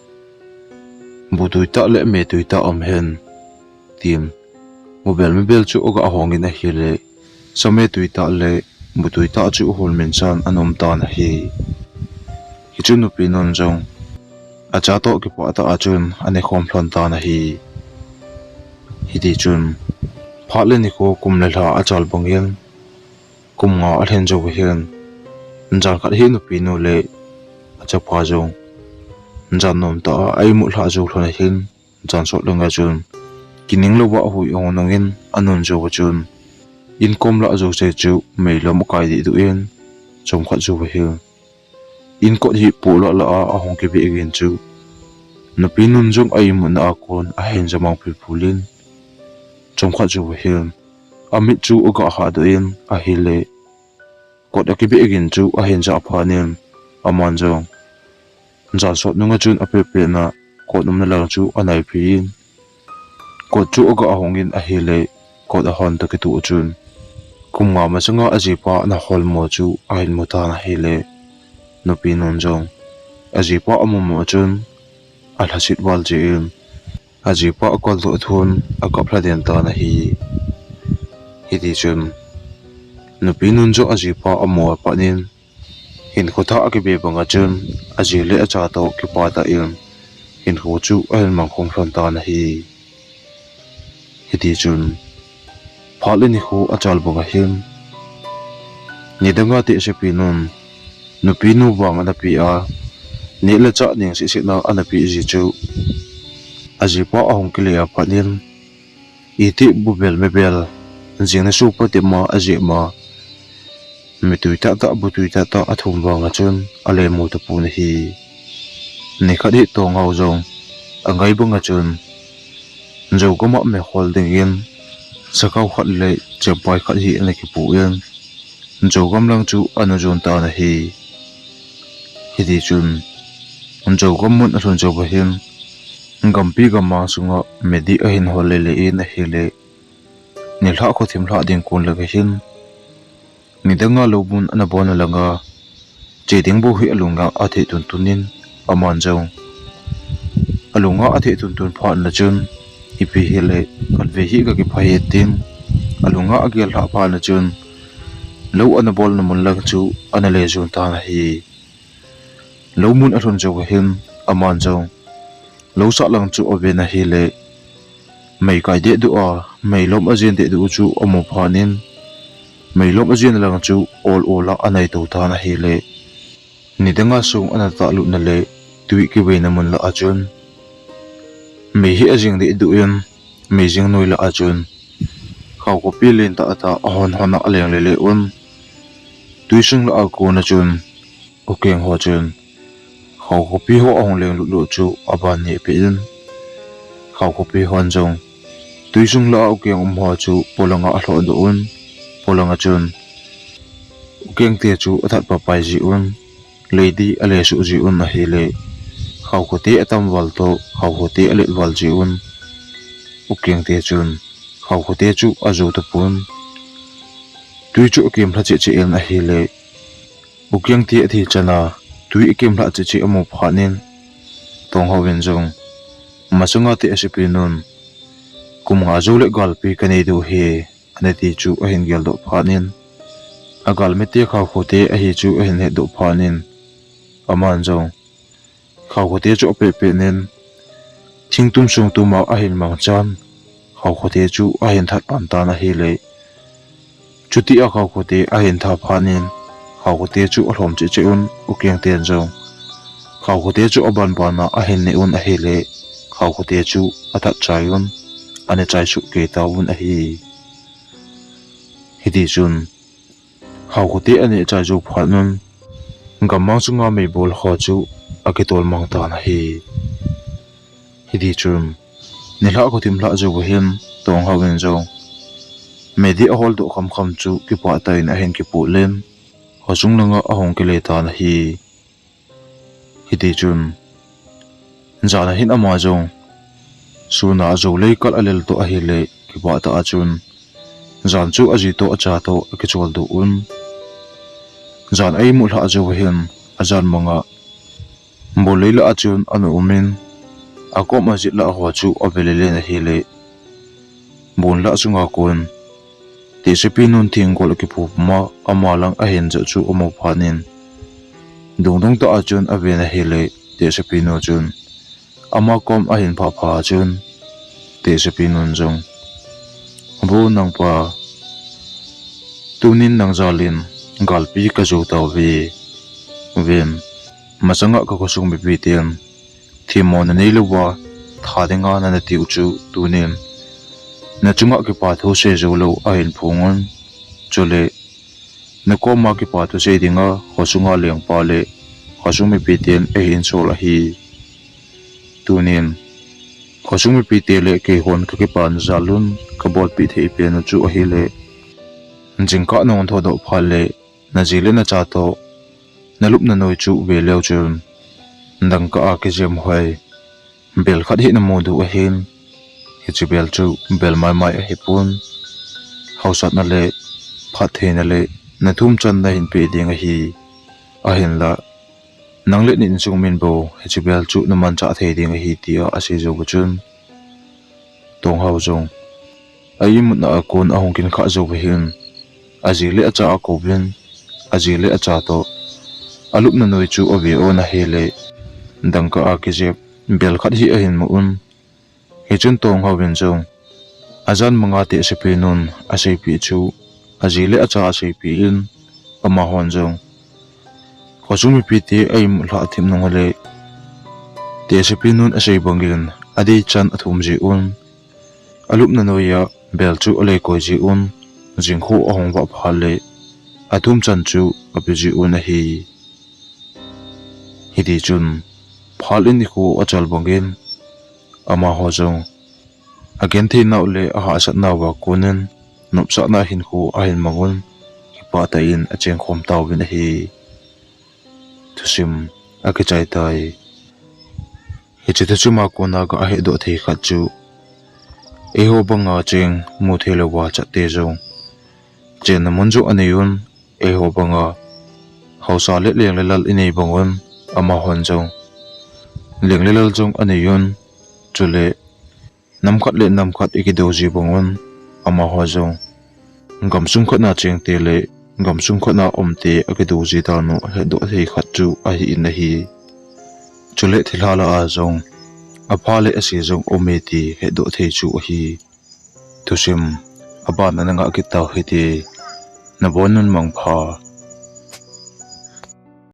bu twi tah le me twi tah um hen, tin, mabel mabel chu aga hongin ahile, sa me twi tah le bu twi tah chu ahol minsan ana um tan ahi. Hichun nupinun jong acha toh kipah tah a chun anekhom lhon tan ahi. Hitichun, phat le nikho kum le lha achal bangin, kum nga alhin jouva hin, jan khat hi nupinu le achapa jong jan nomtah a aimut lhah jou lhon ahin, jan sot langa chun kining louva ahui ahung nungin anun jouva chun, inkom lah jouse chu meilam akai dehduh in, chomkhat jouva hin, inkot hi poh lah lah a ahung kibeh gin chu, Nupi nun jong a imutna a kon ahin jamang pulpul in, chomkhat jou hin amit chu aga hahdoh in ahile, kot akibeh gin chu ahin jah phat in, aman jong jan sot nunga chun apehpeh na kot umna lang chu anaipi in, kot chu aga hong in ahile, kot ahon toh kitoh chun kum nga masanga ajipa ana holmo chu ahin mu tan ahile, nupi nun jong ajipa amumu chun alhaset val jeh in, ajipa akoldoh thun akap lhaden tan ahi. Hiti chun nupi nun jong ajipa amu apat in, hinkho thah akibe banga chun aji le acha toh kipah tah in hinkho chu ahin mangkhum lhon tan ahi. Hiti chun phat le nikho achal banga hin, nidanga tehsepi nun nupi nu vang ana pe a, neh le chah neng sehseh na ana pe ji chu ajipa ahung kile apat in, iti bubel mebel, jing nisopa tima ajeh ma, mitui tahtah butui tahtah athum vanga chun ale mu tapon ahi. Nikhat hi Tonghao jong angai banga chun, Jou gam a mehol dingin sakhao khat le chempai khat hi ana kipu in, Jou gam lang chu ana jon tan ahi. Hiti chun Jou gam mun alhun jou va hin, gampi gammang sunga meidih ahin hol lele in ahile, nilhah khothim lhah ding kon langa hin, nidanga lou mun ana bolna langa che ding bou hi alunga athei tuntun in, aman jong alunga athei tuntun phat na chun, ipi hile, khatvei hi kakipha hi tin, alunga agel lhah phat na chun, lou ana bolna mun lang chu ana le jon tan ahi. Lou mun alhun jou va hin, aman jong lou sah lang chu aven ahile, meikai dehduh a, meilom ajen dehduh chu amu phat in, meilom ajen lang chu ol ol a anai tou tan ahile, nidanga song ana tahlut na le twi kiveina mun lah a chun, mei hi ajing dehduh in, meijing noi lah a chun Khao khopi lentah tah ahon hon a aleng lele un, twisung lah a kon a chun, ukeng ho chun Khao khopi ho ahung leng lutlut chu aban neh peh in, Khao khopi hon jong twisung lah a ukeng um ho chu polanga alhohdoh un, polanga chun ukeng te chu athat papai ji un, leidih alesuh ji un ahile, Khao khote atam val toh Khao khote alet val ji un, ukeng te chun Khao khote chu ajou tapon, twi chu akem lha cheh cheh in ahile, ukeng te athi chana twi akem lhah cheh cheh amu phat in, Tonghao vin jong, masanga tehsepi nun, kum nga jou le galpi kanei diu ahi, ana ti chu ahin geldoh phat in, agalmi te Khao khote ahi chu ahin hetdoh phat in, aman jong Khao khote chu apeh peh in, thingtum sungtum a ahin mangchan, Khao khote chu ahin that pan tan ahile, chuti a Khao khote ahin that phat in, Khao khote chu alhom cheh cheh un, ukeng ten jong Khao khote chu aban ban a ahin neh un ahile, Khao khote chu athat chai un, aneh chai suh kei tauvin ahi. Hiti chun Khao khote aneh chai jou phat un, gammang sunga meibol ho chu akitol mang tan ahi. Hiti chun nilhah khothim lhah jou va hin, Tonghao vin jong meidih aholdoh khamkham chu kipah tah in ahin kipoh len, khosung langa ahung kile tan ahi. Hiti chun jan a hin ama jong sun a ajou lei kal alel toh ahile, kipah tah a chun jan chu aji toh acha toh akicholdoh un, jan a imut lhah jou va hin, ajan manga bol lei lah a chun ana um in, akom a jet lah ho chu ave lelen ahile, bol lah sunga kon tehsepi nun thenggol akipu puma ama lang ahin jot chu amu phat in, dungdung tah a chun aven ahile, tehsepi nu chun ama kom ahin phah pha chun, tehsepi nun jong, Vo nangpa, tunin nang jal in galpi kajou tauve. Ven, masanga kakhosung mipi ten themmo nanei louva, tha dinga nana tiu chu tunin nachunga kipa thu sei jou lou ahin phong un. Chule nakoma kipa thu sei dinga khosunga lengpa le khosung mipi ten eihin sol ahi. Tunin khosung mipite le keihon kakipana jal un kabolpeh thei pen u chu ahile, jingkah nahung thodoh phat le naji le nacha toh nalupna noi chu ve leu chun, dangka a kijep hoi bel khat hi namu diu ahin, hiche bel chu bel maimai ahipon, haosatna le phattheina le nathum chan nahin peh ding ahi. Ahinla nang le na insung min bou hiche bel chu namanchah thei ding ahi, tia asei jou u chun, Tonghao jong a imutna a kon ahung kin kha jou u ahin, aji le acha akouvin, aji le acha toh alupna noi chu ave un ahile, dangka a kijep bel khat hi ahin mu un. Hichun Tonghao in jong ajan manga tehsepi nun aseipeh chu aji le acha aseipeh in, amahon jong khosung mipite a imut lhah thip nung ule, tehsepi nun asei bangin adei chan athum ji un, alupna noiya bel chu alei koi ji un, jingkho ahung vah phat le athum chan chu ape ji un ahi. Hitichun phal in nikho achal bangin, amaho jong agenthei nau le ahahsat nauva konin nopsahna hinkho ahin mang un, kipah tah in achengkhom tauvin ahi. Thusim akichai tai. Hiche thusima kona kahetdoh thei khat chu, eiho banga cheng muthei louva chatte jong chenna mun jong anei un, eiho banga haosa le leng le lal inei bang un, amahon jong leng le lal jong anei un, chule nam khat le nam khat ikidou ji bang un, amaho jong gamsung khatna chengte le gamsung khatna umte akidou ji dan u hetdoh thei khat chu ahin ahi. Chule thilha lah a jong apha le ase jong aume ti hetdoh thei chu ahi. Thusim abana nangah kit tau hite, nabon un mangpha.